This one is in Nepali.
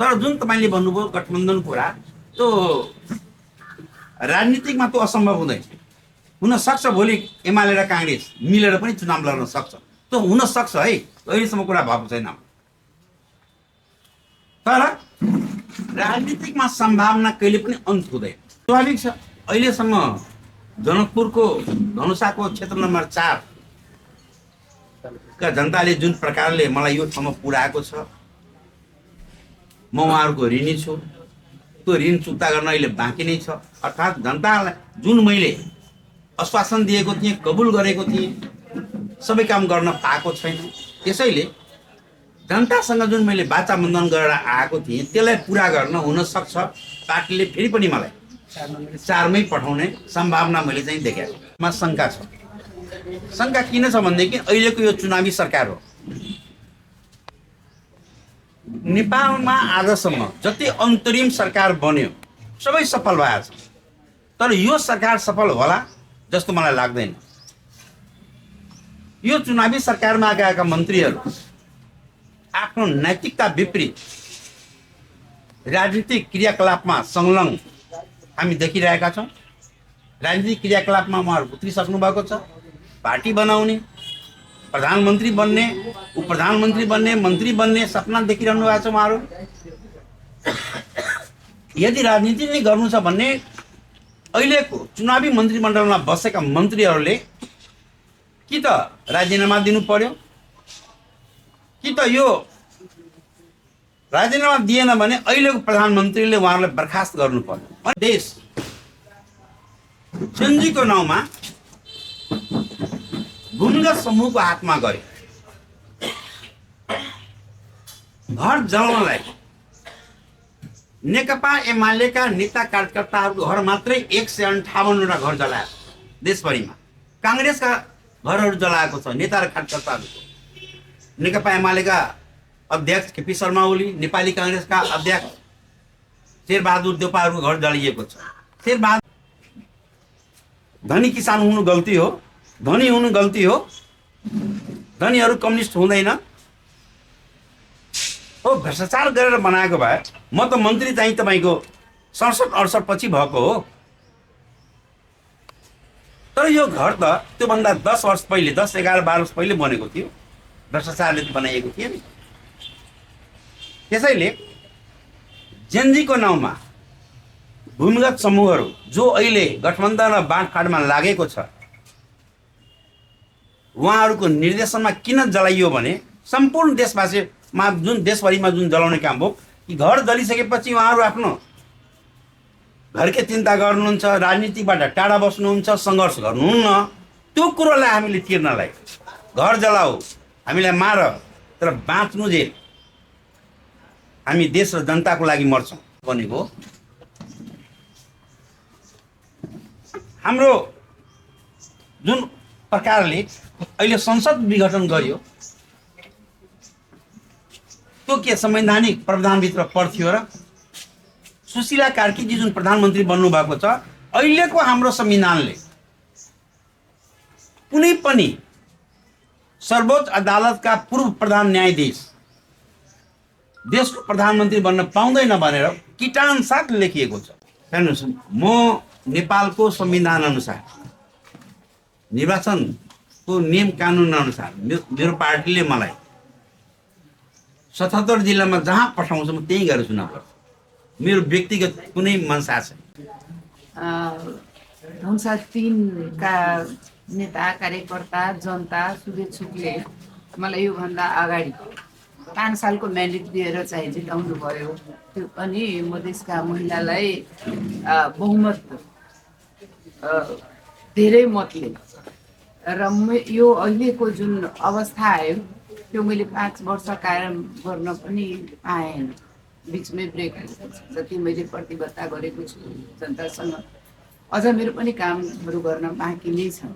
तर जुन तपाईँले भन्नुभयो गठबन्धन कुरा, त्यो राजनीतिकमा त्यो असम्भव हुँदैन। हुन सक्छ भोलि एमाले र काङ्ग्रेस मिलेर पनि चुनाव लड्न सक्छ, त्यो हुन सक्छ है, अहिलेसम्म कुरा भएको छैन। तर राजनीतिकमा सम्भावना कहिले पनि अन्त हुँदैन, स्वाभाविक छ। अहिलेसम्म जनकपुरको धनुषाको क्षेत्र नम्बर 4 का जनताले जुन प्रकारले मलाई यो ठाउँमा पुर्याएको छ, म उहाँहरूको ऋणी छु। त्यो ऋण चुक्ता गर्न अहिले बाँकी नै छ। अर्थात् जनतालाई जुन मैले आश्वासन दिएको थिएँ, कबुल गरेको थिएँ, सबै काम गर्न पाएको छैन। त्यसैले जनतासँग जुन मैले वाचा बन्धन गरेर आएको थिएँ त्यसलाई पुरा गर्न हुन सक्छ पार्टीले फेरि पनि मलाई 4 मै पठाउने सम्भावना मैले चाहिँ देखेको। मा शङ्का छ। शङ्का किन छ भनेदेखि अहिलेको यो चुनावी सरकार हो। नेपालमा आजसम्म जति अन्तरिम सरकार बन्यो सबै सफल भएको छ, तर यो सरकार सफल होला जस्तो मलाई लाग्दैन। यो चुनावी सरकारमा गएका मन्त्रीहरू आफ्नो नैतिकता विपरीत राजनीतिक क्रियाकलापमा संलग्न हामी देखिरहेका छौँ। राजनीतिक क्रियाकलापमा उहाँहरू उत्रिसक्नु भएको छ। पार्टी बनाउने, प्रधानमन्त्री बन्ने, उपप्रधानमन्त्री बन्ने, मन्त्री बन्ने सपना देखिरहनु भएको छ उहाँहरू। यदि राजनीति नै गर्नु छ भने अहिलेको चुनावी मन्त्रीमण्डलमा बसेका मन्त्रीहरूले कि त राजीनामा दिनु पर्यो, कि त यो राजीनामा दिएन भने अहिलेको प्रधानमन्त्रीले उहाँहरूलाई बर्खास्त गर्नु पर्यो। देश चेन्जीको नाउँमा भूमिगत समूहको हातमा गयो। घर जलाउनलाई नेकपा एमालेका नेता कार्यकर्ताहरूको घर मात्रै 158वटा घर जलायो देशभरिमा। काङ्ग्रेसका घरहरू जलाएको छ नेता र कार्यकर्ताहरूको। नेकपा एमालेका अध्यक्ष केपी शर्मा ओली, नेपाली काङ्ग्रेसका अध्यक्ष शेरबहादुर देउपाहरूको घर जलिएको छ। शेरबहादुर धनी किसान हुनु गल्ती हो, धनी हुनु गल्ती हो, धनीहरू कम्युनिस्ट हुँदैन हो। भ्रष्टाचार गरेर बनाएको भए म त मन्त्री चाहिँ तपाईँको 67-68 पछि भएको हो। तर यो घर त त्योभन्दा 10 वर्ष पहिले, 10, 11, 12 वर्ष पहिले बनेको थियो, भ्रष्टाचारले बनाइएको थियो नि। त्यसैले जेनजीको नाउँमा भूमिगत समूहहरू जो अहिले गठबन्धन र बाँडफाँडमा लागेको छ, उहाँहरूको निर्देशनमा किन जलाइयो भने सम्पूर्ण देशवासीमा जुन देशभरिमा जुन जलाउने काम हो, कि घर जलिसकेपछि उहाँहरू आफ्नो घरकै चिन्ता गर्नुहुन्छ, राजनीतिबाट टाढा बस्नुहुन्छ, सङ्घर्ष गर्नुहुन्न। त्यो कुरोलाई हामीले तिर्नलाई घर जलाऊ, हामीलाई मार, तर बाँच्नु जे हामी देश र जनताको लागि मर्छौँ भनेको। हाम्रो जुन प्रकारले अहिले संसद विघटन गरियो त्यो के संवैधानिक प्रावधानभित्र पर्थ्यो र? सुशीला कार्कीजी जुन प्रधानमन्त्री बन्नु भएको छ, अहिलेको हाम्रो संविधानले कुनै पनि सर्वोच्च अदालतका पूर्व प्रधान न्यायाधीश देशको प्रधानमन्त्री बन्न पाउँदैन भनेर किटान साथ लेखिएको छ। हेर्नुहोस्, म नेपालको संविधान अनुसार, निर्वाचनको नियम कानुन अनुसार मेरो पार्टीले मलाई 77 जिल्लामा जहाँ पठाउँछ म त्यही गरेर चुनाव गर्छु। मेरो व्यक्तिगत कुनै मनसा छैन। धनुषा 3 का नेता कार्यकर्ता जनता शुभेच्छुकले मलाई योभन्दा अगाडि 5 सालको म्यान्डेट दिएर चाहिँ जिताउनु भयो। त्यो पनि मधेसका महिलालाई बहुमत धेरै मतले र यो अहिलेको जुन अवस्था आयो त्यो मैले 5 वर्ष कायम गर्न पनि पाएन। बिचमै ब्रेक जति मैले प्रतिबद्धता गरेको छु जनतासँग, अझ मेरो पनि कामहरू गर्न बाँकी नै छ।